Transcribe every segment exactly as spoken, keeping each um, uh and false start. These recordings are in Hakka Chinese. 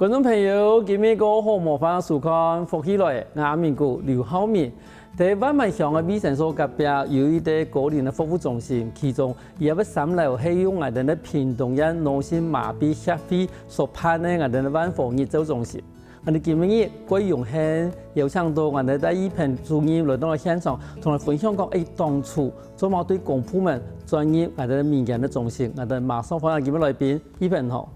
觀眾朋友，今晡日个好無歡迎收看《福氣來了》，𠊎阿明哥劉浩明。在萬巒鄉个衛生所隔壁有一個高齡个服務中心，其中佢个三樓係由𠊎等个屏東縣腦性麻痺協會所辦个𠊎等个萬華日照中心。𠊎等今晡日蓋榮幸邀請到𠊎等戴益平主任來到現場，同𠊎分享講，誒，當初做麼對公部門轉入𠊎等民間个中心。𠊎等馬上歡迎今晡日來賓，益平好。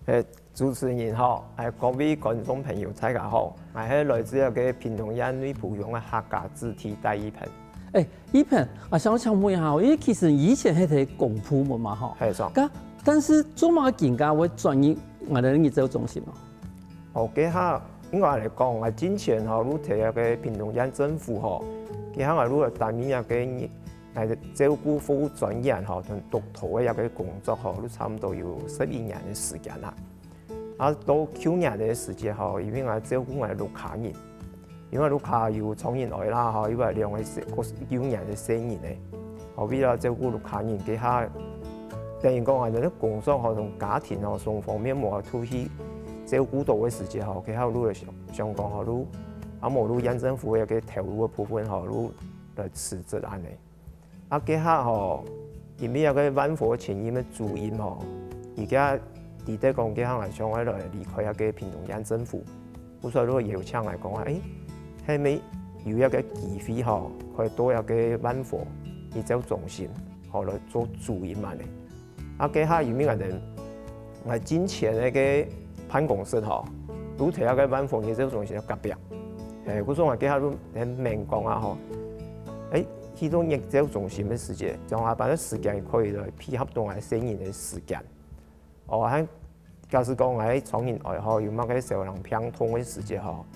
誒，主持人好，誒，各位觀眾朋友，大家好，𠊎係來自這個屏東縣內埔鄉个客家子弟戴益平。誒，益平，啊，想請問一下哦，因為其實以前係在公部門嘛，吼。係，係。該，但是做麼个今下會轉入𠊎等个日照中心啊？哦，該下應該來講，𠊎進前吼，就在這個屏東縣政府吼，該下𠊎就擔任這個日 𠊎照顧服務專員吼，同督導个一個工作吼，都差毋多有十一年个時間啦。啊，到舊年个時節吼，因為𠊎照顧𠊎屋下人，因為屋下有長年哀啦吼，有兩個細，幼年个細人仔，吼，為了照顧屋下人，該下等於講𠊎个工作吼同家庭吼雙方面無法度去照顧到个時節吼，該下就想想講吼，就啊無就縣政府个一個投入个部分吼，就來辭職恁仔。 啊，該下吼，因為這個萬華前任个主任吼，佢个知得講該下𠊎想愛來離開這個屏東縣政府，故所就邀請𠊎講啊，誒，係毋係有一個機會吼，可以到這個萬華日照中心，吼，來做主任恁仔。啊，該下因為𠊎等，𠊎進前个辦公室吼，就在這個萬華日照中心个隔壁。誒，故所𠊎該下就很明講啊吼，誒， 去到日照中心个時節，將下班个時間可以來配合到𠊎細人个時間。哦，還假使講𠊎長年哀吼，有麼个小人病痛个時節吼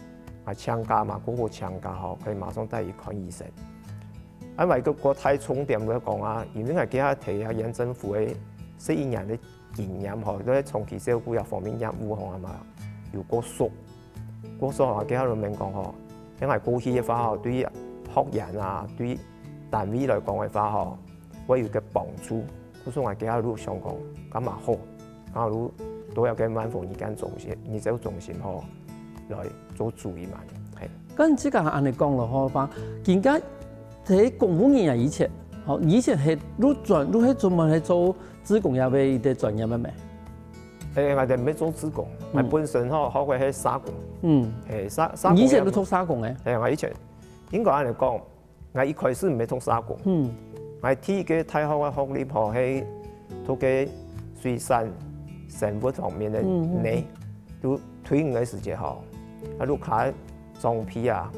，𠊎請假嘛，過好請假吼，可以馬上帶佢看醫生。啊，還有一個過大重點來講啊，因為𠊎該下在這縣政府个十一年个經驗吼，都係長期照顧這方面業務吼，嘛有過熟。 故所啊，該下就問講吼，該𠊎過去个話吼，對學員啊，對單位來講个話吼，會有個幫助。故所𠊎該下就想講，該嘛好，該就到這個萬華日間中心，日照中心吼，來做主任嘛。係。該你自家恁仔講了吼，話，今下在公務人員以前，吼，以前係就專，就係專門係做志工這個一個專業个咩？ 誒，𠊎等毋係做志工，𠊎本身吼學个係社工。嗯。誒，社，社工也，你以前就讀社工个？誒，𠊎以前應該恁仔講，𠊎一開始毋係讀社工。嗯。𠊎第一個大學个學歷吼係讀个水產生物方面个，嗯，嗯。呢，就退伍个時節吼，啊，就較 裝備啊，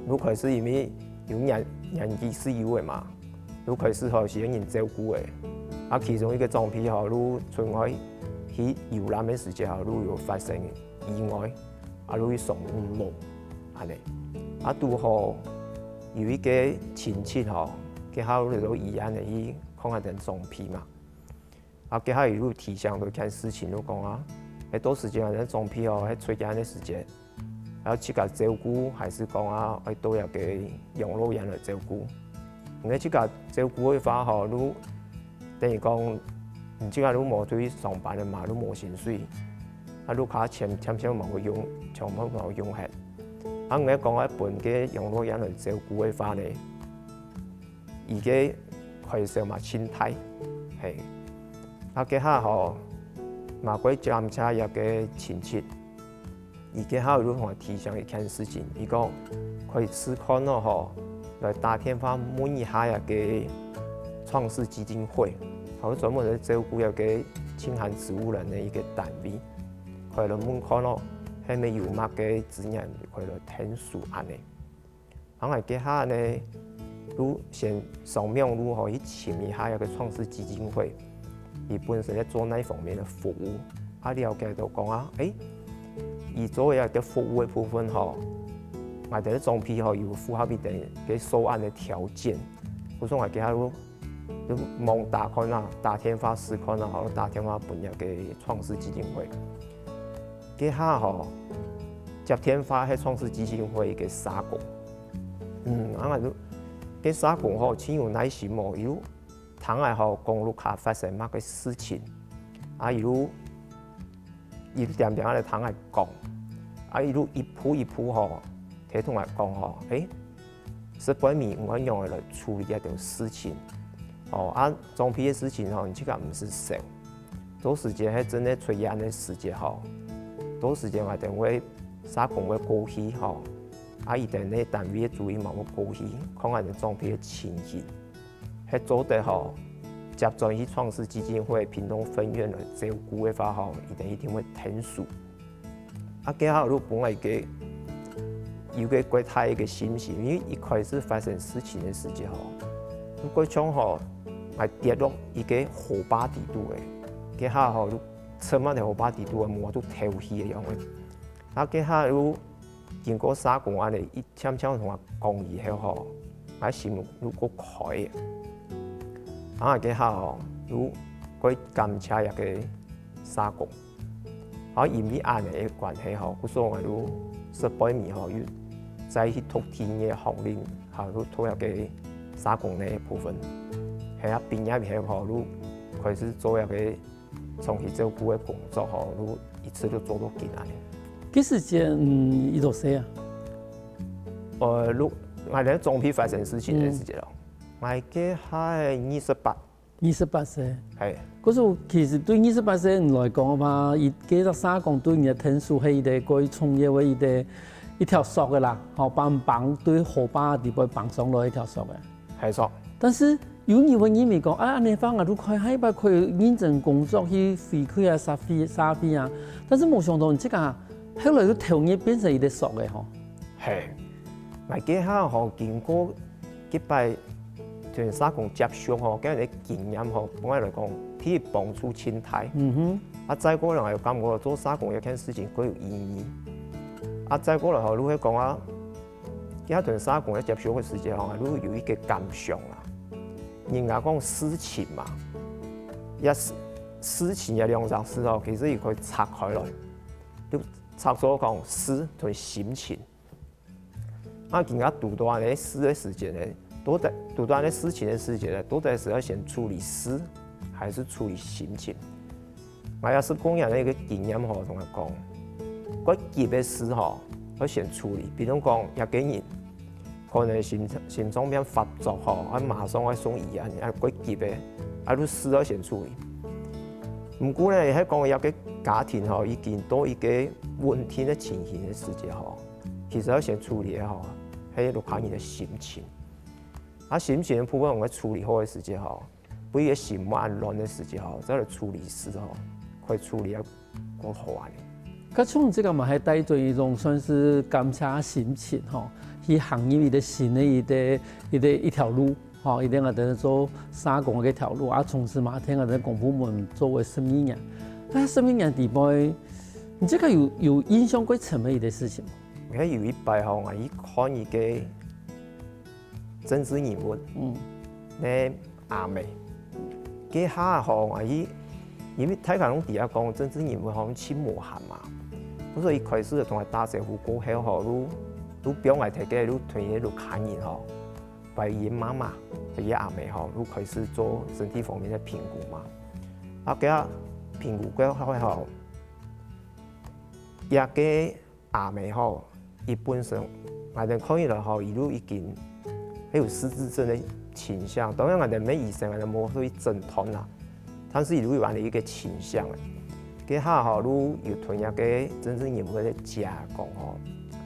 就開始因為有年，年紀係有个嘛，就開始吼需要人照顧个。啊，其中一個裝備吼，就出外去遊覽个時節吼，就有發生意外，啊，就去上路，恁仔。啊，堵好有一個親戚吼，佢下就到醫院仔去看下等裝備嘛。 啊，佢下有提醒到一件事情，就講啊，誒，到時節啊，該裝備哦，係出院个時節，愛自家照顧，還係講啊，愛到該個養老院來照顧？因為自家照顧个話吼，就等於講，你自家就無去上班了嘛，就無薪水，啊，就較錢，錢錢無用，全部無用忒。啊，你講愛分該養老院來照顧个話呢， 佢个開銷嘛盡大，係。啊，該下吼，嘛過檢查一個親戚，佢該下就同𠊎提醒一件事情，佢講可以試看咯吼，來打電話問一下該個創世基金會，佢專門來照顧該個清寒植物人个一個單位，可以來問看咯，係無有麼个資源可以來𢯭手恁仔。 啊，𠊎該下呢，就先上網路吼去尋一下該個創世基金會，佢本身在做哪方面个服務，啊，了解到講啊，誒，佢做个該服務个部分吼，𠊎兜个裝備吼有符合佢兜个所案个條件，故所𠊎該下就 就網打看啊，打電話試看啊，吼，打電話分該個創世基金會。該下吼，接電話係創世基金會个社工。嗯，啊，𠊎就，該社工吼，盡有耐心哦，佢就聽𠊎吼講屋下發生麼个事情，啊，佢就一點點仔來聽𠊎講，啊，一路一步一步吼，佢同𠊎講吼，誒，食飯尾毋愛仰仔來處理這種事情。哦，啊，裝備个事情吼，你自家毋使愁。到時節係真个出現个時節吼，到時節𠊎等會社工會過去吼，啊，佢等个單位个主任嘛會過去，看𠊎等裝備个情形。 係做得吼，接轉去創世基金會屏東分院來照顧个話吼，佢等一定會𢯭手。啊，該下就分𠊎个有个較大个信心，因為一開始發生事情个時節吼，就較像吼，𠊎跌落一个河壩底肚个，該下吼就沉滿在河壩底肚个，無就敨氣个樣个。啊，該下就經過社工恁呢一漸漸同𠊎講以後吼，𠊎心就較開个。啊，該下吼，就較感謝這个社工。啊，因為恁呢个關係吼，故所𠊎就食飯尾吼，又再去讀第二个學歷，還有讀這个社工个部分。係啊，畢業以後吼，就開始做這个 長期照顧个工作吼，就一直就做到今恁呢。該時節，嗯，你幾多歲啊？呃，就，𠊎等裝備發生事情个時節咯，𠊎該下二十八。二十八歲。係。可是其實對二十八歲人來講个話，佢該隻社工對你个𢯭手係一個過重要个一個，一條索个啦，吼，幫，幫對河壩底背幫上來一條索个。 係說。但是有人會認為講，啊，恁呢話𠊎就開，下一擺可以認真工作去回饋啊，社會，社會啊。但是無想到你自家後來就投入變成一個索个吼。係，𠊎該下吼，經過幾擺同社工接觸吼，該个經驗吼，分𠊎來講，第一幫助盡大。嗯哼。啊，再過來𠊎又感覺做社工這件事情較有意義。啊，再過來吼，就係講啊， 今同社工个接觸个時節吼，就有一個感想啦。人家講事情嘛，這事，事情這兩隻字吼，其實佢可以拆開來，就拆做講事同心情。啊，今下堵到恁呢事个時節呢，到底，堵到恁呢事情个時節呢，到底係愛先處理事，還係處理心情？ 𠊎也係講恁呢个經驗吼，同𠊎講，較急个事吼，愛先處理。比如講，一個人可能心，心臟病發作吼，愛馬上愛送醫院，啊，較急个，啊，就事愛先處理。毋過呢，係講一個家庭吼，已經到一個穩定个情形个時節吼，其實愛先處理个吼，係屋下人个心情。啊，心情个部分𠊎處理好个時節吼， 分佢个心無恁亂个時節吼，再來處理事吼，可以處理得較好恁呢。該從這個嘛，還帶著一種算是感謝心情吼，去行入一個新个一個，一個，一條路吼，一定愛等於做社工个一條路，啊，從事嘛，聽𠊎等公部門做个十二年，該十二年底背，你這個有，有印象較深个一個事情無？𠊎有一擺吼，𠊎去看一個 政治人物，嗯，个阿姆。該下吼，𠊎去，因為大家攏知啊講政治人物吼盡無閒嘛，所以一開始就同𠊎打招呼過後吼，就，就放𠊎在該，就同佢屋下人吼，拜佢媽媽，佢阿姆吼，就開始做身體方面个評估嘛。啊，該下評估過後吼，這個 阿姆吼，佢本身，𠊎等看起來吼，佢就已經係有失智症个傾向。當然，𠊎等毋係醫生，𠊎等無去診斷啦。但是佢就有恁呢一個傾向个。該下吼，就有同一個政治人物个姐講吼，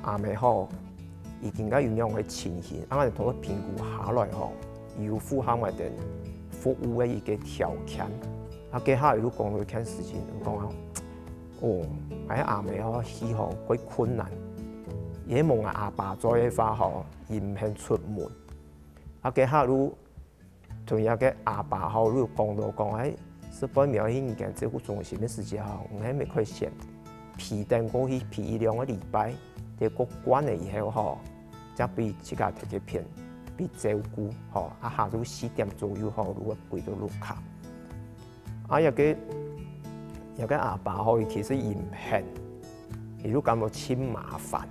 阿姆吼，已經該有恁樣个情形，啊，𠊎等通過評估下來吼，有符合𠊎等服務个一個條件。啊，該下佢就講到一件事情，講啊， 哦，𠊎阿姆吼，去吼，較困難。佢無𠊎阿爸做个話吼，佢毋肯出門。啊，該下就同這個阿爸吼，就講到講，哎，食飯尾去日間照顧中心个時節吼，𠊎係毋係可以先陪等過去，陪一兩個禮拜，等過慣了以後吼，再分自家在該片，分照顧吼，啊，下晝四點左右吼，就會歸到屋下。 啊，這個，這個阿爸吼，佢其實佢毋肯，佢就感覺盡麻煩。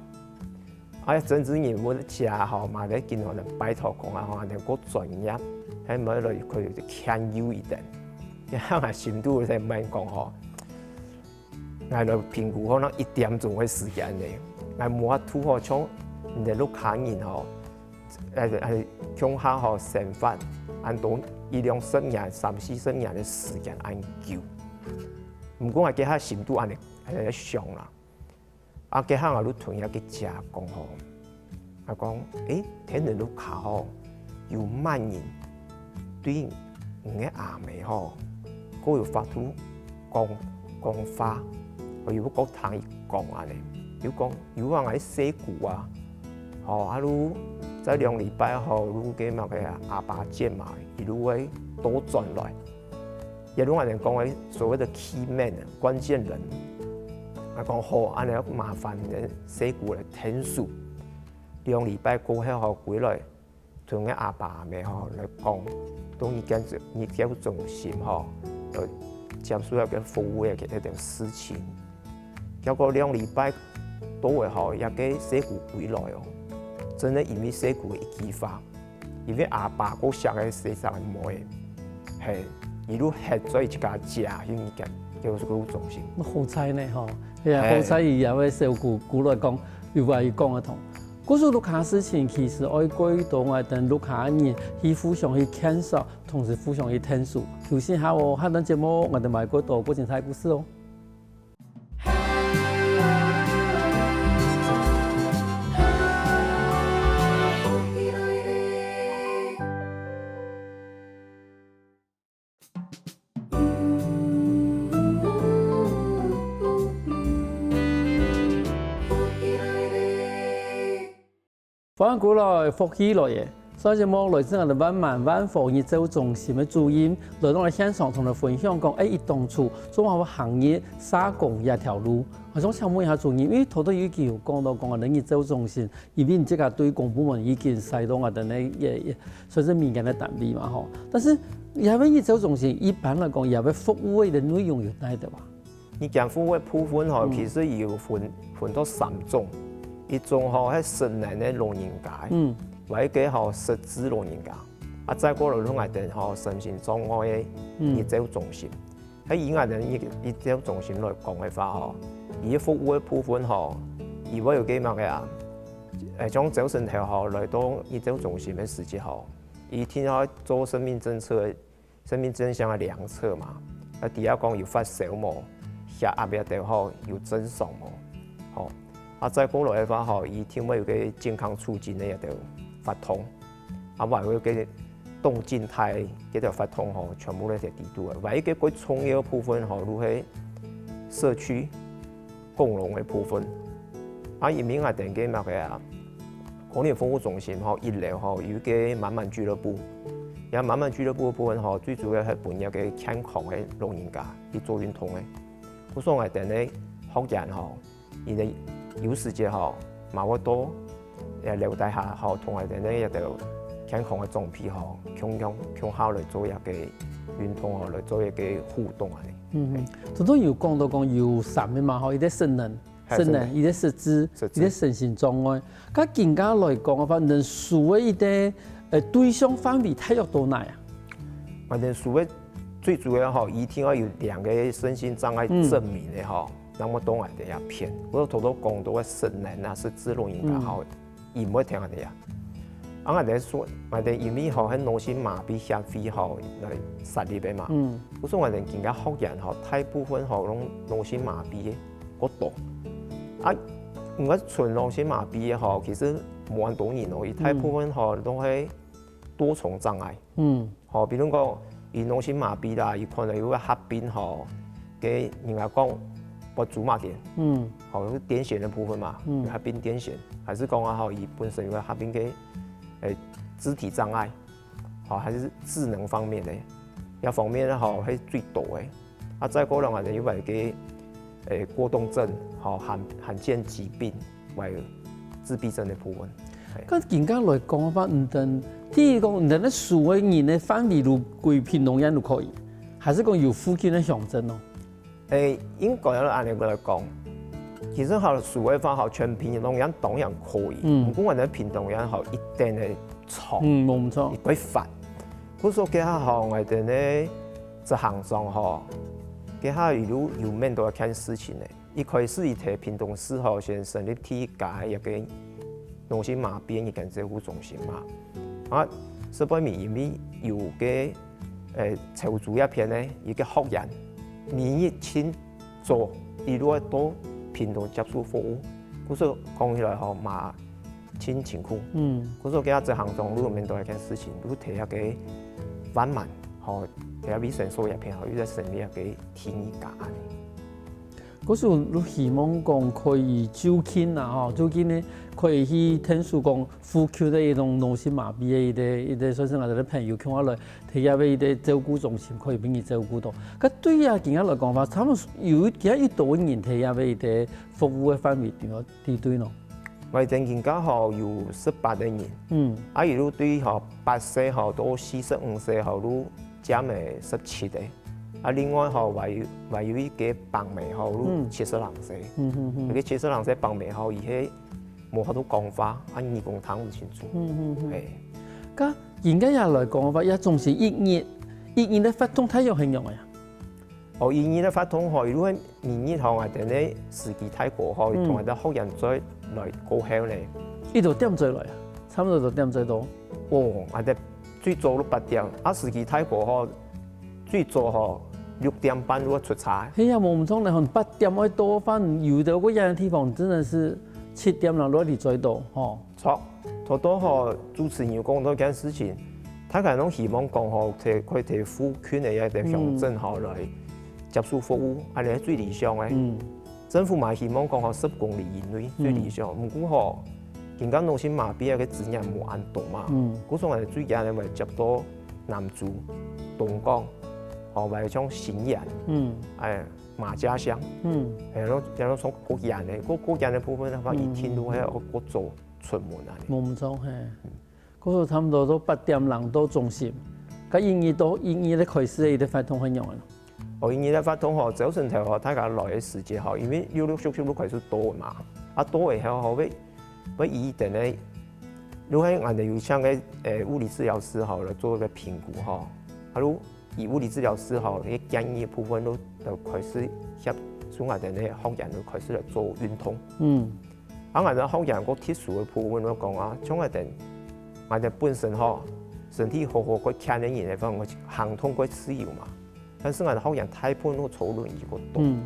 啊，政治人物个姐吼，嘛在經常來拜託講啊，吼，恁呢較專業，係毋係來可以牽優一點。這下𠊎心肚在問講吼， ，𠊎來評估可能一點鐘个時間呢，𠊎無法度吼，像你兜屋下人吼，呃，呃，共下吼生活，恁多一兩十年、三四十年个時間恁久。毋過𠊎該下心肚恁呢，恁呢想啦。 啊，該下𠊎就同該个姐講吼，𠊎講：「欸，天天屋下吼，有麼人對你个阿姆吼，過有法度講，講話，哦，有過聽佢講恁呢。」又講：「有啊，𠊎細姑啊，吼，啊，就在兩禮拜吼，就該麼个阿爸見嘛，佢就會倒轉來。」 也就𠊎兜講个所謂的key man，關鍵人。啊，講好，恁呢麻煩你細姑來𢯭手。兩禮拜過後吼，歸來同个阿爸阿姆吼來講，到日間日照中心吼，來接受一個服務个一條事情。結果兩禮拜到个吼，這個細姑歸來哦，真个因為細姑个一句話， 因為阿爸過惜个細隻个妹，係，佢就歇在自家姐去日間照顧中心。好彩呢吼，係啊，係。好彩佢也會照顧，顧來講，有話佢講得通。故所屋下事情其實愛過到𠊎兜屋下人去互相去牽手，同時互相去𢯭手。休息下哦，下段節目𠊎兜還過多過精彩故事哦。 歡迎歸來，福氣來了！上節目來自𠊎兜萬巒萬和日照中心个主任，來到𠊎兜現場同𠊎兜分享講，欸，佢當初做麼个會行入社工這條路。𠊎想請問一下主任，因為頭頭已經有講到講𠊎兜日照中心，因為你自家對公部門已經徙到𠊎兜个，也，也算是民間个單位嘛吼。但是，這个日照中心一般來講，這个服務个內容有哪兜啊？ 日間服務个部分吼，嗯。其實有分，分做三種，一種吼係失能个老人家，嗯。還有一個吼失智老人家，啊，再過來就𠊎兜吼身心障礙个，嗯。日照中心。係以𠊎兜日，日照中心來講个話吼，佢服務个部分吼，佢會有個麼个啊？欸，像朝晨頭吼，來到日照中心个時節吼，佢一定愛做生命政策个 生命徵象个量測嘛，啊，知啊講有發燒無，血壓這兜吼有正常無，吼，啊，再過來个話吼，佢一定會有個健康促進个這兜活動，啊，還有個動靜態這兜活動吼，全部都在裡肚个。還有一個最重要个部分吼，就係社區 共融个部分。啊，因為𠊎兜个麼个啊，高齡服務中心吼，一樓吼有一個滿滿俱樂部，這滿滿俱樂部个部分吼，最主要係分這個健康个老人家去做運動个。故所𠊎兜个學員吼，佢兜有時節吼，嘛會到 呃，樓底下吼，同𠊎兜个這兜健康个裝備吼，共，共，共下來做一個運動吼，來做一個互動恁呢。嗯，嗯。頭頭有講到講有三個嘛吼，一個失能，係，失能，失能。一個失智，失智。一個身心障礙。該今下來講个話，你兜收个一個，呃，對象範圍大約到哪啊？𠊎兜收个最主要吼，一定愛有兩個身心障礙證明个吼，嗯。 那麼到𠊎兜這片，故所頭頭講到个失能啊、失智老人家吼，嗯。佢毋會跈𠊎兜啊。啊，𠊎兜說，𠊎兜因為吼，係腦性麻痺協會吼來設立个嘛。嗯。故所𠊎兜今下學員吼，大部分吼，攏腦性麻痺个較多。啊，毋過純腦性麻痺个吼，其實無恁多人哦，佢大部分吼，嗯。都係多重障礙。嗯。 吼，比如講，佢腦性麻痺啦，佢可能有個合併吼，該人家講，發豬麻癲，嗯。吼，有癲癇个部分嘛，嗯。有合併癲癇，還係講啊吼，佢本身有個合併个，欸，肢體障礙，吼，還係智能方面个，這方面吼，係最多个。啊，再過來𠊎兜又有個，欸，過動症，吼，罕，罕見疾病， 還有自閉症个部分。係。該今下來講个話，你兜，第一講，你兜个收个人个範圍就歸屏東縣就可以，還係講有附近个鄉鎮哦？欸，應該愛恁呢來講，其實吼，收个話吼，全屏東縣當然可以，嗯。毋過𠊎兜屏東縣吼，一定个長，嗯，無錯。一個範。故所該下吼，𠊎兜个執行長吼，該下佢就有面對一件事情呢。一開始佢在屏東市吼，先成立第一家一个腦性麻痺个日間照顧中心嘛。啊，這背面因為有个，呃，潮州這片呢，一个學員，每日盡早一路到屏東接受服務，故所講起來吼，嘛盡辛苦。嗯。故所佢這行中路面對一件事情，就提一个萬巒，吼，提一个衛生所這片吼，又再成立一个第二家。 故所就希望講可以就近啊，吼，就近呢，可以去𢯭手講附近个一種腦性麻痺个一个，一个算是𠊎兜个朋友共下來，提供一个照顧中心，可以分佢照顧到。該對啊，今下來講話，差不多有今下有多人提供一个服務个範圍，對無？對對喏。𠊎等今下吼有十八个人，嗯，啊，一路對吼八歲吼到四十五歲吼，都佔了十七个。 啊，另外吼，還有，還有一个病危吼，嗯，七十零歲。嗯嗯嗯。該个七十零歲病危吼，佢係無法度講話，啊，耳公聽毋清楚。嗯嗯嗯。係。該應該也來講个話，也總是一日，一日个活動大約係仰仔啊？哦，一日个活動吼，如果每日吼，𠊎等个司機大哥吼，嗯，同𠊎等學員再來過後呢，佢兜點鐘來啊？差不多就點鐘到。哦，𠊎等最早都八點，啊，司機大哥吼， 最早吼，六點半就愛出車。係啊，無毋著呢，吼，八點愛到，反正有兜个樣个地方真的是七點啦，就愛在該到，吼。著，頭到吼，主持人有講到一件事情，大家攏希望講吼，提，可以提附近个一个鄉鎮吼，來接受服務，恁樣係最理想个。嗯。 政府嘛希望講吼，十公里以內最理想。嗯。毋過吼，今下腦性麻痺个資源無恁多嘛。嗯。故所𠊎最近呢，會接到南州、東港，吼，還有像新園，嗯，哎，馬家鄉，嗯，還有，還有像國園个，國，國園个部分个話，嗯，一定都會有國走出門啊。無毋著，係。 故所差不多都八點零到中心，該一日到，一日个開始个一个活動係仰仔呢？哦，一日个活動吼，朝晨頭吼，大家來个時節吼，因為陸陸續續都開始多嘛，啊，多个吼，吼，會，會以等个，如果𠊎等有請个，誒，物理治療師吼，來做一个評估吼，啊，如以物理治療師吼，个建議个部分都，都開始協助𠊎等个學員都開始來做運動。嗯。 啊，𠊎兜學員个特殊个部分來講啊，像𠊎兜，𠊎兜本身吼，身體好好个健个人个話，𠊎行動个自由嘛。但是𠊎兜學員大部分都坐輪椅个多。嗯。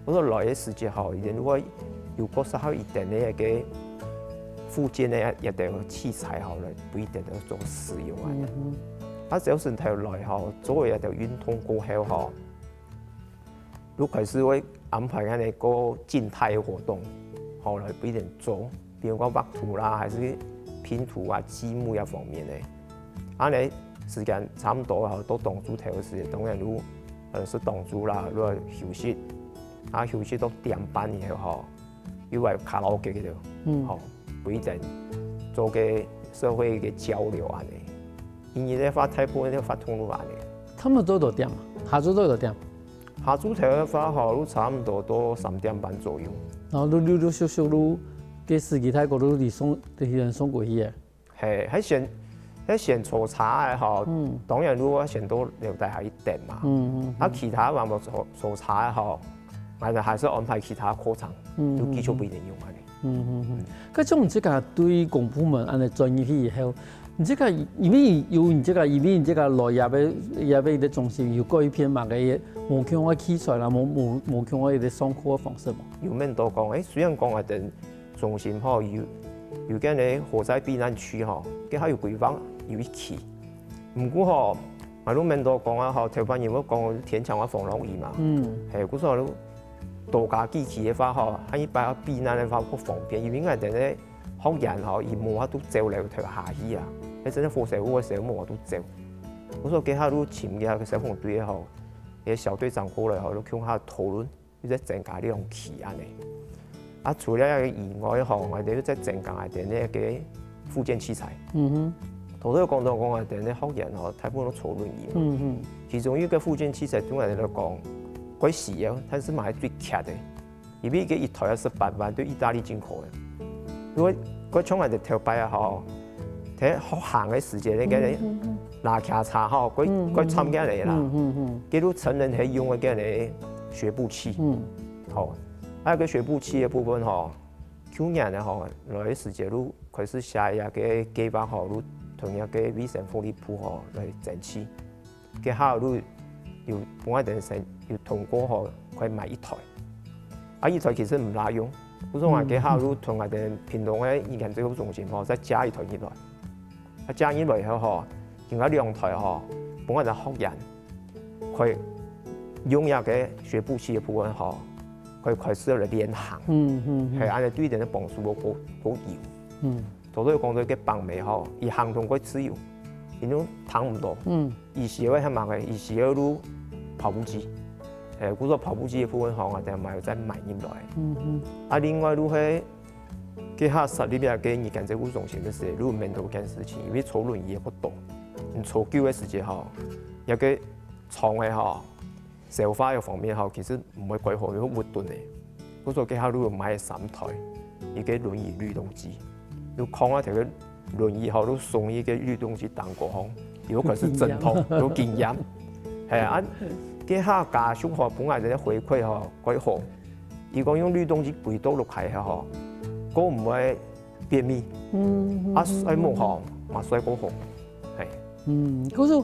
故所來个時節吼，一定會有較適合一點个該个復健个一點器材吼，來分佢等做使用啊。嗯哼。啊，朝晨頭來吼，做一點運動過後吼， 就開始會安排恁樣个靜態活動，吼，來分佢等做，比如講畫圖啦，還是拼圖啊、積木啊方面个。恁樣時間差毋多吼，到當晝頭个時間，當然就，呃，食當晝啦，就休息。啊，休息到點半以後吼，又來卡拉OK去了，嗯，吼，分佢等做个社會个交流恁樣。因為个話，大部分个活動就恁樣。差毋多做到點啊？下晝做到點？ 下晝頭个話吼，就差毋多到三點半左右。然後就陸陸續續就，該司機大哥就離送，離人送過去个。嘿，該先，該先坐車个吼，嗯，當然就愛先到樓底下去等嘛。嗯嗯嗯。啊，其他還無坐，坐車个吼，𠊎兜還係安排其他課程，嗯，就繼續分佢等用恁樣。 嗯嗯嗯。該像你自家對公部門恁樣轉入去以後，你自家因為有你自家，因為你自家來這位，這位个中心有改變嘛，个無共樣个器材啦，無，無，無共樣个上課个方式無？有免多講，誒，雖然講𠊎兜中心吼，有，有間个火災避難區吼，該下有規劃有一期，毋過吼，𠊎就免多講啊吼，頭擺人會講天橋个防落雨嘛，嗯，嘿，故所就 多加幾期个話吼，下一擺愛避難个話較方便，因為𠊎兜个學員吼，佢無法度走樓梯下去啊，該真个火燒屋个時候無法度走。故所該下就請該个消防隊个吼，該小隊長過來吼，就共下討論，又再增加兩期恁樣。啊，除了這个以外吼，𠊎兜又再增加一點那个復健器材。嗯哼。頭先有講到講啊，𠊎兜个學員吼，大部分都坐輪椅嘛。嗯哼。其中有一个復健器材對𠊎來講， 較實用，但是嘛係最貴个，因為佢一台愛十八萬，對義大利進口个。如果，如果像𠊎兜頭擺啊吼，在學行个時節，該个，嗯，嗯，嗯。拉卡車吼，較，嗯，嗯，較慘个來啦。嗯，嗯，嗯。佢就成人係用个該个學步器。嗯。吼，該个學步器个部分吼，舊年个吼，來个時節就開始寫一個計畫吼，就同一個衛生福利部吼來爭取。該下就有分𠊎等先有通過吼，可以買一台。啊，一台其實毋罅用，故所𠊎該下就同𠊎等屏東个日間照顧中心吼，再借一台入來。啊，借入來以後吼，另外兩台吼，分𠊎等學員，可以用這個學步器个部分吼，可以開始來練行。嗯嗯嗯。係，恁樣對佢等个幫助會較較有。嗯。頭頭有講到个放尞吼，佢行動較自由，佢就聽毋到。嗯。佢需要个係麼个？佢需要就跑步機。係，故所跑步機个部分吼，𠊎等嘛有再買入來。嗯嗯。啊，另外就係 該下設立這個日間照顧中心个時，就有面對一件事情，因為坐輪椅个較多，你坐久个時節吼，這個腸个吼，消化个方面吼，其實毋會蓋好，會鬱頓个。故所該下就有買三台，一個輪椅律動機，就囥啊條个輪椅吼，就送一個律動機當過吼，有可能係陣痛，有經驗。係啊，該下家屬吼，本來个回饋吼，蓋好。 佢講用律動機推倒落去吼，較毋會便秘。嗯，啊，睡目吼，嘛睡較好。係。嗯，可是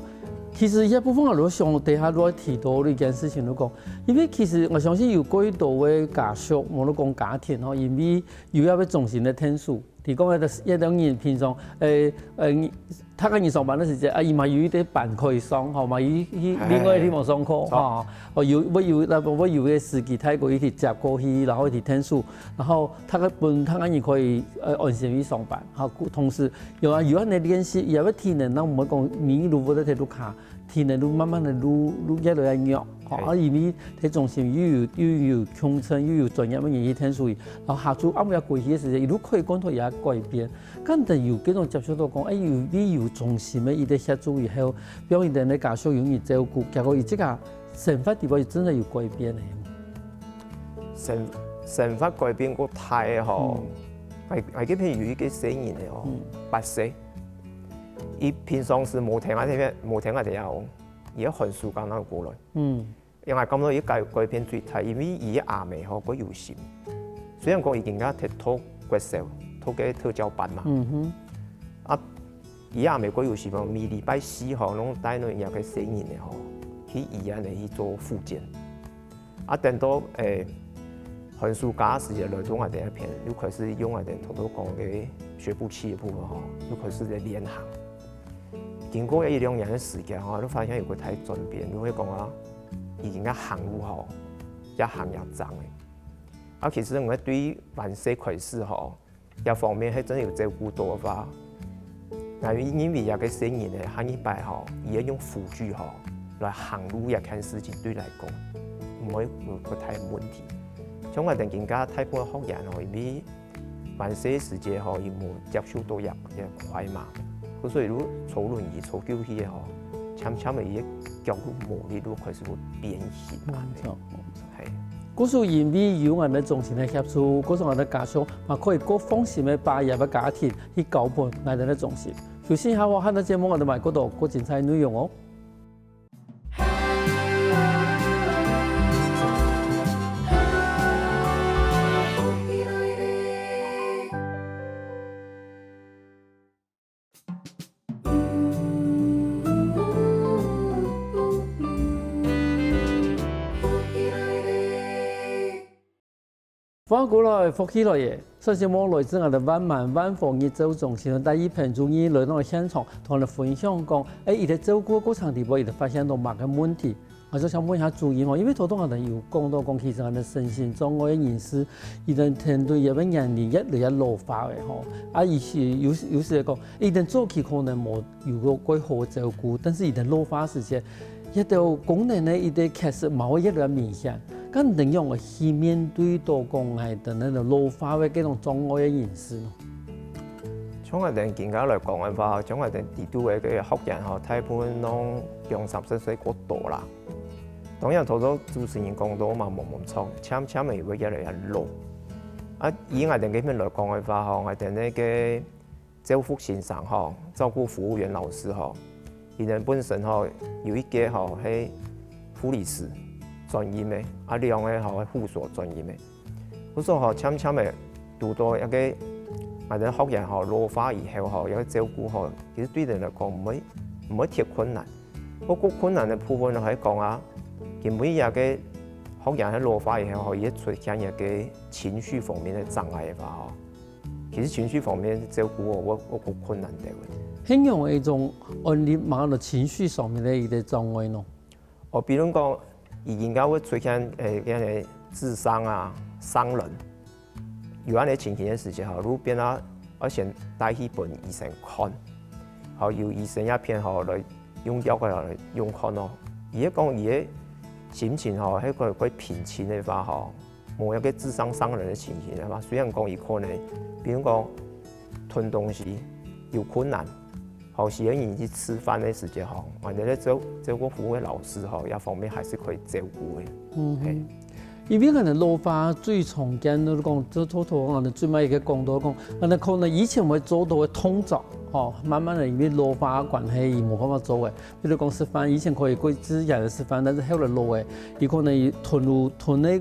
其實這部分啊，我想等下都要提到的一件事情，就講，因為其實𠊎相信有幾多个家屬，無論講家庭吼，因為有一個中心个天數， 提供个一個人平常，誒誒，逐個人上班个時節，啊，佢嘛有一個班可以上，吼，嘛有去另外个地方上課，吼，哦，有會有那會有个司機帶過去接過去，然後去天數，然後逐個分逐個人可以呃安心去上班，吼，同時有啊有恁樣个練習，也會體能，那我們講迷路或者鐵路卡， 體能就慢慢个就就越來越弱，吼，啊，因為這中心又有又有空間，又有專業个人去𢯭手，然後下晝暗晡夜歸去个時間，佢就可以感覺到有改變。敢等有這種接觸到講，哎，有你有中心个一個協助以後，比如講你等个家屬有人照顧，結果佢這個生活地方真的有改變个。生生活改變較大个吼，𠊎𠊎這片有一個細人仔哦，八歲。 佢平常時無聽𠊎兜，無聽𠊎兜講，佢个寒暑假正過來。嗯，因為𠊎感覺佢改改變最大，因為佢个阿姆吼較有心。雖然講已經佢讀到國小，讀个特教班嘛，嗯哼，啊，佢阿姆較有心哦，每禮拜四吼，攏帶等佢个細人仔吼，去醫院仔去做復健。 啊，等到誒寒暑假時節來到𠊎兜這片，又開始用𠊎兜頭頭講个學步器个部分吼，又開始在練行。經過一兩年个時間吼，就發現有個大轉變，就會講啊，已經愛行路吼，也行也正个。啊，其實𠊎對於還細開始吼， 這方面係真有照顧到个話，𠊎認為這個細人仔下一擺吼，佢愛用輔具吼來行路這件事情對來講，毋會有較大問題。像𠊎等今下大部分學員吼，因為還細時節吼，佢無接觸到這這塊嘛，所以就坐輪椅坐久去个吼，漸漸仔佢个腳就無力，就開始會變形啊。無錯，無錯。 係。故所因為有𠊎兜中心个協助，故所𠊎兜家屬嘛可以較放心个把佢个家庭去交分𠊎兜个中心。休息下，下段節目𠊎兜還過多較精彩內容哦。 歡迎過來，福氣來了！上節目來自𠊎兜萬巒萬和日照中心个戴一鵬中醫來到現場，同𠊎兜分享講，誒，佢个照顧過程裡背，佢兜發現到麼个問題？ 𠊎就想問一下主任吼，因為頭頭𠊎兜有講到講，其實𠊎兜身心障礙个人士，佢兜面對个年齡越來越老化个吼，啊，有時有有時來講，佢兜早期可能無有過蓋好个照顧，但是佢兜老化時節，這兜功能呢，佢兜缺失嘛會越來越明顯。該仰般去面對到講𠊎兜該種老化个這種障礙个人士呢？ 像𠊎兜今下來講个話，像𠊎兜底肚个學員吼，大部分攏兩三十歲過多啦。當然，頭頭主持人講到嘛，無無錯，漸漸仔會越來越老。啊，以𠊎兜這片來講个話吼，𠊎兜該個照護先生吼，照顧服務員老師吼，佢兜本身吼有一個吼係護理師專業个，啊，兩個吼係護所專業个。故所吼，漸漸仔堵到一个，𠊎兜學員吼老化以後吼，一个照顧吼，其實對人來講毋會毋會忒困難。不過困難个部分呢，係講啊，因為這个學員係老化以後吼，佢會出現一个情緒方面个障礙个話吼，其實情緒方面照顧哦，會會較困難兜个。係仰般一種案例，麼个情緒上面个一个障礙呢？哦，比如講，佢應該會出現誒，恁樣智商啊、傷人，有恁樣情形个時節吼，就變啊，愛先帶去分醫生看，好，由醫生這片吼來用藥个來用看咯。佢會講佢个心情吼，係較較平靜个話吼，無一个智商傷人个情形个話，雖然講佢可能，比如講吞東西有困難，好，時間你去吃飯个時節吼，反正咧照照顧服務个老師吼，這方面還是可以照顧个。嗯哼。因為可能老化最常見，就是講，就偷偷可能最尾一个講到講，可能可能以前會做到个動作，吼，慢慢个因為老化个關係，佢無辦法做个。比如講食飯，以前可以過自然个食飯，但是後來老个，佢可能吞入吞个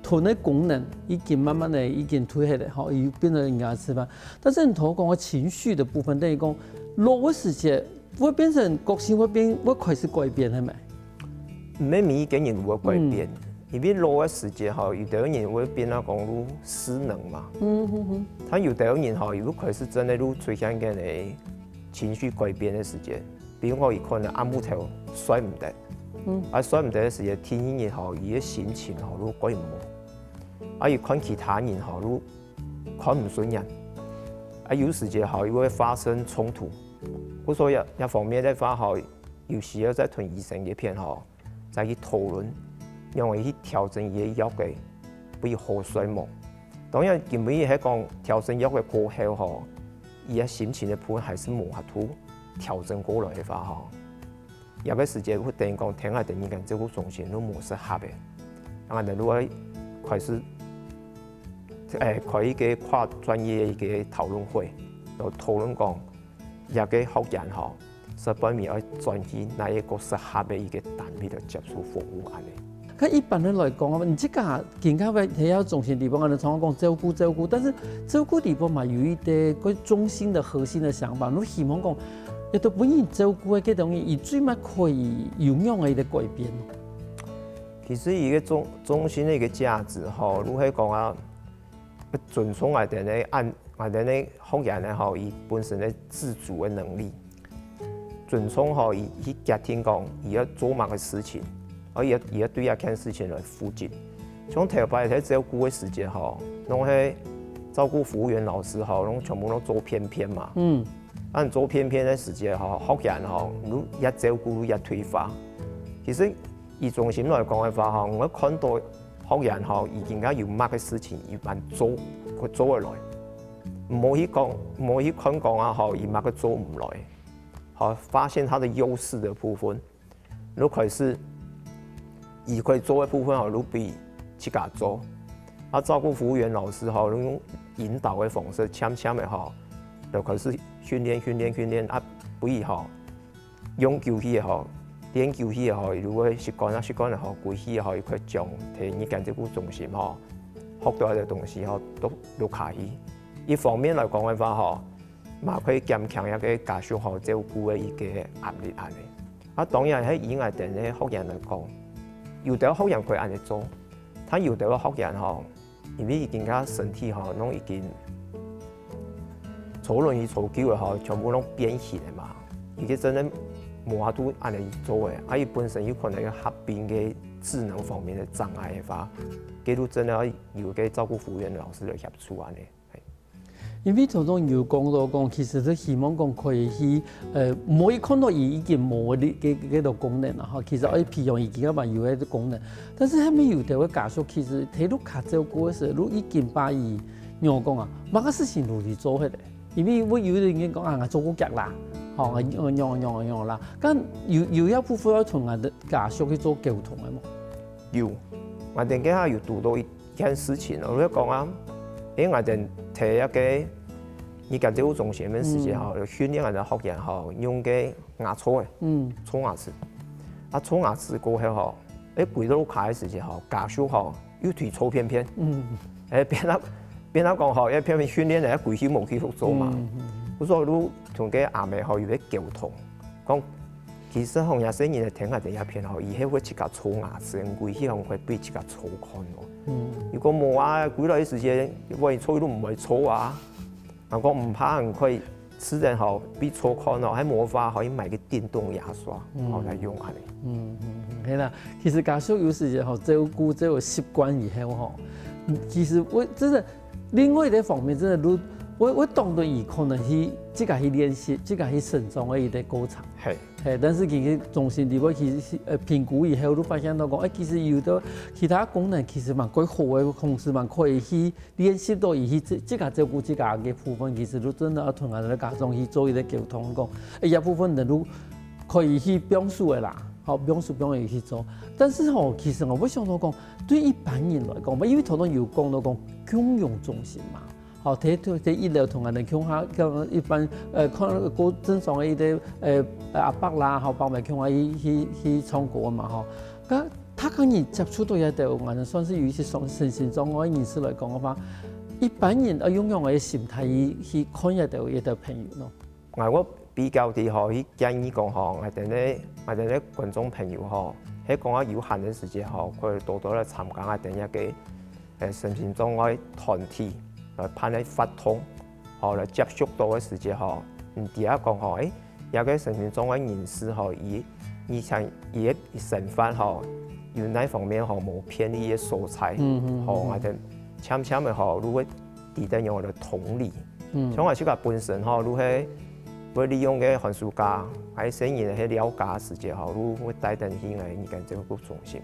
吞个功能已經慢慢个已經退下來，吼，佢變成人家食飯。但是你頭講个情緒个部分，等於講老个時節會變成個性會變，會開始改變，係無？毋係每一个人會改變，因為老个時節吼，有兜人會變到講就失能嘛。嗯哼哼。但有兜人吼，又開始真个就出現个情緒改變个時節，比如講佢可能暗晡頭睡毋得，嗯。啊睡毋得个時節，第二日吼，佢个心情吼就改毋好，啊佢看其他人吼就看毋順眼，啊有時節吼又會發生衝突。故所這這方面个話吼，有時候再同醫生這片吼，再去討論，仰般去調整佢个藥个，分佢好睡無。當然，因為係講調整藥个過後吼，佢个心情个部分還是無法度調整過來个話吼，這个時節會等於講，聽下等於講照顧中心都無適合个，啊，𠊎兜就愛開始，誒，開一个跨專業个一个討論會，然後討論講，這个學員吼，係分佢愛轉去哪一个適合个一个單位來接受服務恁樣。該一般个來講啊，你自家今下个體育中心地方，可能常常講照顧照顧，但是照顧地方嘛有一个个中心个核心个想法，你希望講，一个分人照顧个這種人，佢最尾可以有仰个一个改變？其實一个中中心个一个價值吼，就係講啊，尊重𠊎兜个案，𠊎兜个學員呢吼，佢本身个自主个能力。 尊重吼，佢佢決定講，佢愛做麼个事情，而佢愛佢愛對這件事情來負責。像頭擺在照顧个時節吼，攏係照顧服務員老師吼，攏全部攏做便便嘛。嗯。啊你做便便个時節吼，學員吼，你越照顧越退化。其實以中心來講个話吼，𠊎看到學員吼，已經有麼个事情，佢還做，佢做得來。毋好去講，毋好去看講啊吼，佢麼个做毋來。 好，發現佢个優勢个部分，就開始佢可以做个部分吼，就分自家做。啊照顧服務員老師吼，就用引導个方式，漸漸个吼，就開始訓練訓練訓練啊，分佢吼，用久去吼，練久去吼，就會習慣啊，習慣了吼，歸去吼，佢可以將在日間照顧中心吼，學到个東西吼，都都下去。一方面來講个話吼， 嘛可以減輕一个家屬吼照顧个一个壓力恁樣。啊當然係以𠊎兜个學員來講，有兜學員可以恁樣做，但有兜个學員吼，因為已經个身體吼，攏已經坐輪椅坐久了吼，全部攏變形了嘛，已經真个無法度恁樣做个，啊佢本身有可能有合併个智能方面个障礙个話，該就真个愛由該照顧服務員老師來協助恁樣。 因為頭先有講到講，其實係希望講可以去，呃，毋好去看到佢已經無个个个个功能啦吼。其實愛培養佢今下還有个功能，但是還沒有个家屬，其實在屋下照顧个時，就已經把佢仰講啊，麼个事情都去做起來。因為會有个人講啊，𠊎做過腳啦，吼，𠊎仰仰仰仰啦，但有有一部分愛同𠊎个家屬去做溝通个嘛。有，𠊎等今下有堵到一 件事情，𠊎就講啊，因為𠊎等在該个日間照顧中心个時節吼，有訓練𠊎等學員吼，用个牙搓仔，嗯，搓牙齒。啊搓牙齒過後吼，誒，歸到屋下个時節吼，家屬吼又推搓便便。嗯。誒，變到變到講吼，要偏偏訓練个，歸去無繼續做嘛。嗯嗯。所以就同个阿姆吼有个溝通，講其實吼，若細人仔聽𠊎兜這片吼，以後會自家做牙齒，歸去吼會分自家做看咯。嗯。如果無啊，歸來个時間，萬一做都毋會做啊。 人講毋怕，你可以試等吼，比抽看哦，還無法可以買个電動牙刷，嗯。吼來用恁呢。嗯嗯嗯，係啦。其實家屬有時節吼，照顧這個習慣以後吼，嗯，其實我真的另外一個方面，真的如我我當然有可能去自家去練習，自家去成長个一個過程。係。係，但是其實中心裡背其實是呃評估以後，就發現到講，誒，其實有个其他功能其實蠻過好个，同時蠻可以去 練習到佢去自自家照顧自家个部分，其實就真的愛同𠊎兜家長去做一個溝通，講，誒，這部分人就可以去放手个啦，吼，放手放佢去做。但是吼，其實𠊎會想到講，對一般人來講，因為頭先有講到講共融中心嘛，吼，在在在一樓同𠊎兜共下，像一般呃看過正常个一個呃阿伯啦，吼，伯姆共下去去去唱歌嘛，吼，該 大家人接觸到這兜，𠊎兜算是有一些身身心障礙人士來講个話，一般人愛用仰般个心態去去看這兜這兜朋友呢？𠊎會比較个吼，去建議講吼，𠊎兜个𠊎兜个觀眾朋友吼，係講啊有閒个時節吼，可以多多來參加𠊎兜這個呃身心障礙團體來辦个活動。 吼，來接觸到个時節吼，毋知啊講吼，誒，這個身心障礙人士吼，佢以前佢个生活吼，有哪方面吼無便利个所在，嗯嗯吼，𠊎兜漸漸个吼，就會知得仰般來同理。嗯，像𠊎自家本身吼，就係會利用个寒暑假，𠊎細人仔係尞假个時節吼，就會帶等去𠊎日間照顧中心。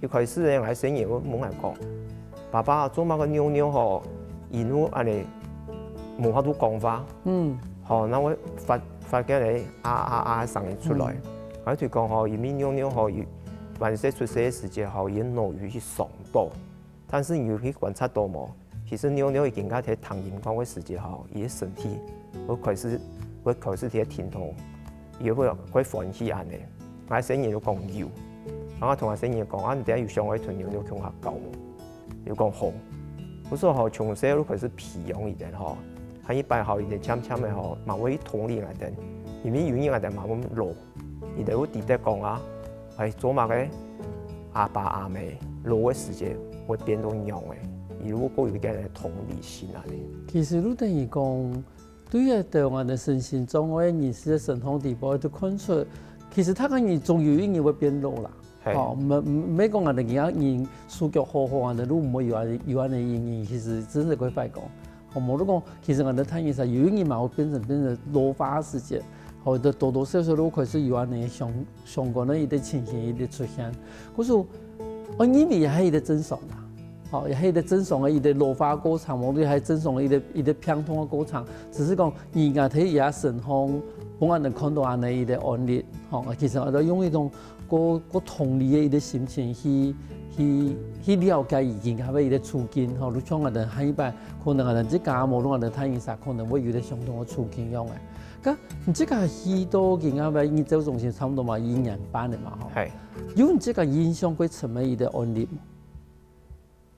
一開始呢，𠊎細人會問𠊎講：「爸爸，做麼个尿尿吼，佢就恁呢無法度講話？」嗯，吼，該會發發該个啊啊啊聲音出來。𠊎就講吼，因為尿尿吼，佢還細出世个時節吼，佢腦有去傷到。但是你有去觀察到無？其實尿尿已經該在聽音樂个時節吼，佢个身體會開始會開始在停動，佢會會歡喜恁呢。𠊎細人就講有，𠊎同𠊎細人講：「啊，你等下有想愛同尿尿共下搞無？」 佢講好。故所吼，從細就開始培養佢等吼，下一擺吼，佢等漸漸个吼，嘛會同理𠊎等，因為有人𠊎等嘛會老，佢等會知得講啊，係做麼个阿爸阿姆老个時節會變到仰仔，佢會過有一個同理心恁呢。其實就等於講，對這兜𠊎兜身心障礙个人士个身上底背，就看出，其實逐個人總有一日會變老啦。 係。吼，毋毋毋係講𠊎兜其他人手腳好好，𠊎兜就毋會有恁有恁呢个原因，其實真係過歹講。吼，無就講，其實𠊎兜大人儕有一日嘛會變成變成老化个時節，吼，就多多少少都開始有恁呢相相關个一個情形一個出現。故所，𠊎認為也係一個正常啦。吼，也係一個正常个一個老化个過程，無就係正常个一個一個病痛个過程。只是講，人家在佢身上，分𠊎兜看到恁呢一個案例，吼，其實𠊎兜用一種 過過同理个一個心情去去去了解佢今下个一個處境，吼，就像𠊎兜下一擺，可能𠊎兜自家無論𠊎兜大人儕可能會有一個相同个處境樣个。該你自家去到今下个日照中心差不多嘛一年半了嘛，吼。係。有你自家印象過深个一個案例無？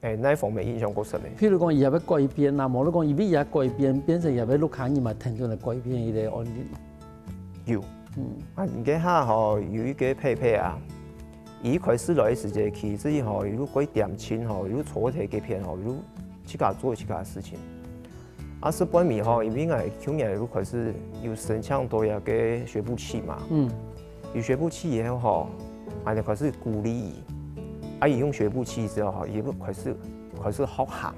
誒，哪方面印象較深个？譬如講，佢也會改變啊，無論講因為佢个改變，變成佢个屋下人嘛，天天來改變佢个安寧。有。嗯。啊，這下吼，有一個佩佩啊，佢一開始來个時節，其實吼，佢就過恬靜吼，佢就坐在該片吼，佢就自家做自家个事情。 啊，食飯尾吼，因為𠊎舊年就開始有申請到該個學步器嘛。嗯。有學步器以後吼，𠊎就開始鼓勵佢。啊，佢用學步器之後吼，佢就開始開始學行。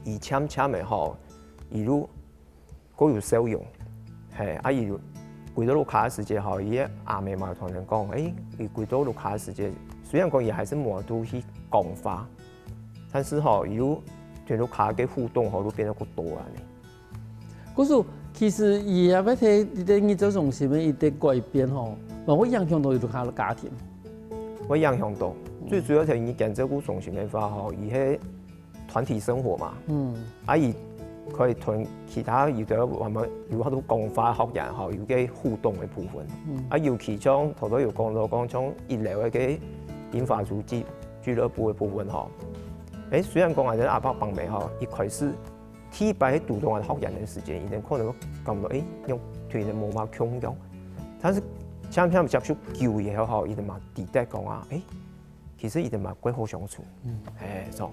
佢漸漸个吼，佢就較有笑容。係，啊，佢就歸到屋下个時節吼，佢个阿姆嘛同佢講，誒，佢歸到屋下个時節，雖然講佢還係無法度去講話， 但是吼，佢就同屋下个互動吼，就變到較多恁呢。故所，其實佢也會在這個日照中心个一個改變吼，嘛會影響到佢屋下个家庭。會影響到，最主要係日間照顧中心个話吼，佢係團體生活嘛。嗯。啊，佢可以同其他有个我們有法度講話个學員吼，有個互動个部分。嗯。啊，尤其像頭先有講到講，像一樓个該個銀髮族俱俱樂部个部分吼，誒，雖然講𠊎兜阿爸阿姆吼，一開始第一擺堵到𠊎學員个時間，佢兜可能會感覺，誒，用對佢兜無麼共樣，但是漸漸接觸久以後吼，佢兜嘛知得講啊，誒，其實佢兜嘛幾好相處。嗯，誒，種。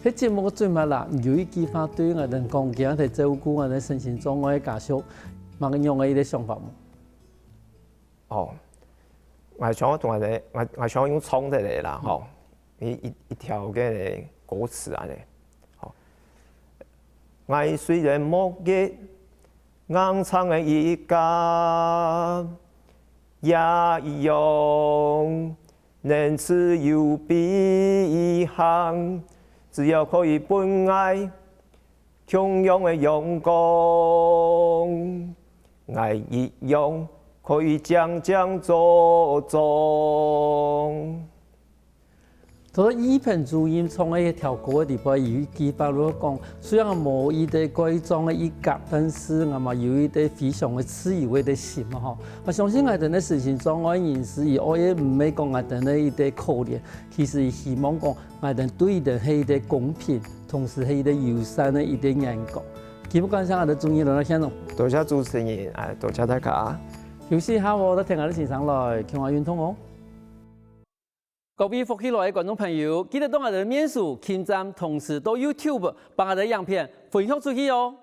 該節目个最尾啦，有一句話對𠊎兜講，今日照顧𠊎兜身心障礙个家屬，麼个樣个一個想法無？ 哦，𠊎想同𠊎兜，𠊎𠊎想用唱个啦吼，一一一條个歌詞恁仔，吼。𠊎雖然無个硬撐个一家，也一樣能自由飛行，只要可以分𠊎 共樣个陽光，𠊎一樣可以靚靚做莊。頭先一平主任唱个一條歌个裡背，有一句話就講，雖然無一個蓋壯个一角，但是𠊎嘛有一個非常个自由个心吼。𠊎相信𠊎兜个身心障礙人士，佢愛个毋係講𠊎兜个一個可憐，其實佢希望講 𠊎兜對佢兜係一個公平，同時係一個友善个一個眼光。今晡日感謝𠊎兜主任來到現場。多謝主持人，哎，多謝大家。休息一下哦，再跈𠊎兜先生來，共下運動哦。各位福氣來个觀眾朋友，記得到𠊎兜个面書、網站，同時到YouTube，幫𠊎兜个影片分享出去哦。